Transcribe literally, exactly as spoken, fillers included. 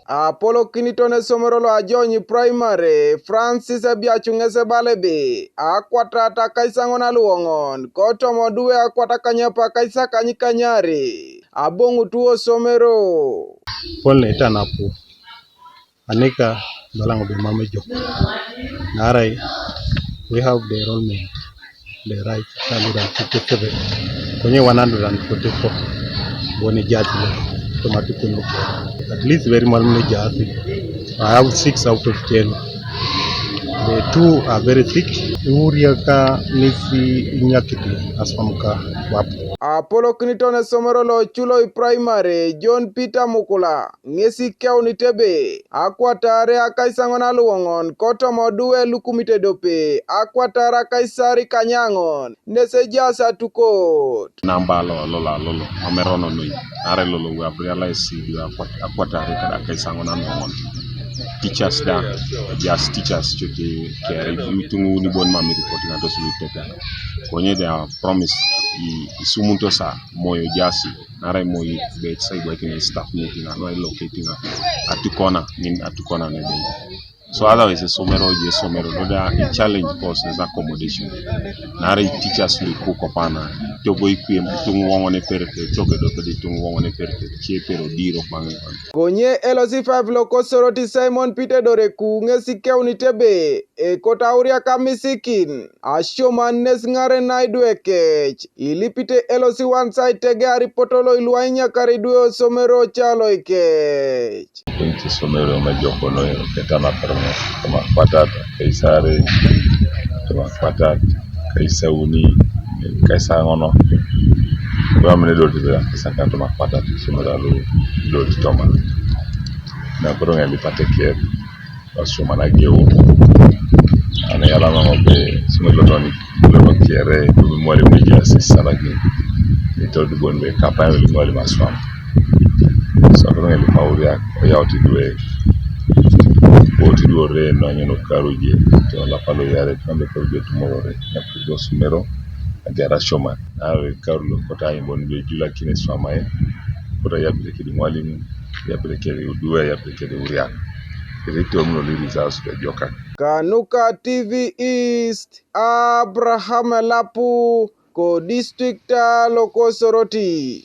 Apolokiniton esomero lo Ajonyi Primary, Francis Ebiachu ŋes ebala ebe, akwatat akaisaŋon aluoŋon, kotoma oduwe akwat akanyapa akaisakany kanyare, aboŋutu osomero. Pol ne itanapu, anika balaŋ ebe mam ejok, naarai we have the enrollment, the right hundred and fifty-seven, konye one hundred and forty-four boni jati lo, tomatikun lo. At least very mal ne jati. I have six out of ten. The two are very sick. Iwuriaka nisi inyakiti aswam ka wap. Apolokiniton esomero lo Culoi Primary, John Peter Mukula, ŋesi keunit ebe, akwatare akaisaŋon aluoŋon, kotoma oduwe lukumit edope, akwatar akaisar ikanyaŋon, nes ejaas atukot. Namba lo, lo, lo, lo, lo, mamerono noi, nare lo, lo, we have realized, we have akwat-, akwatare kada akaisaŋon aluoŋon. Teachers da, just teachers cote kere, ituŋ uni bon mam reporting ados lu tete. Konye they have promise, i, isumunto sa, moyo jasi, nare moyo be sa igwa kine staff meeting, ano ilo keting, atukona, nin atukona ne be. So otherwise, esomero, je esomero, no da, i challenge course is accommodation. Nare i teachers lu kuko pana, togo ikwiem, ituŋ woŋon eperete, togo edope de ituŋ woŋon eperete, che pero diro paŋe. Konye L C five lo ko Soroti Simon Peter Doreku ŋesi keunit ebe, ekot auriak amisikin, asioman nes ŋaren naidwe kec, ilipite L C one side tege aripoto lo ilwa inyakar idwe osomero ocalo ikec. Kwenye somero na joko no, ketana permo, toma kwatat, kaisare, toma kwatat, kaisauni, kaisaŋono. Kwa mene doti da, kaisaka toma kwatat, somero alu doti toma. Na koro ŋa lipate kier, asuma na geu. Ana yala ma be, somero toni, lo kere, mwalimu jasi salakin. Ito dubon be kapa mwalimu aswam. Sakoro ŋa lipauria, oyau tidwe. Bo tidwe ore no nyono karuje, to la palo yare, kambe karuje tumorore, na kujo sumero, agara shoma. Na we karulo kota imbon be jula kine swamae, kota yapile kidi mwalimu, yapile kidi uduwe, yapile kidi uriak. Kidi to mno li results be joka. Kanuka T V East, Abraham Lapu, ko district lo ko Soroti.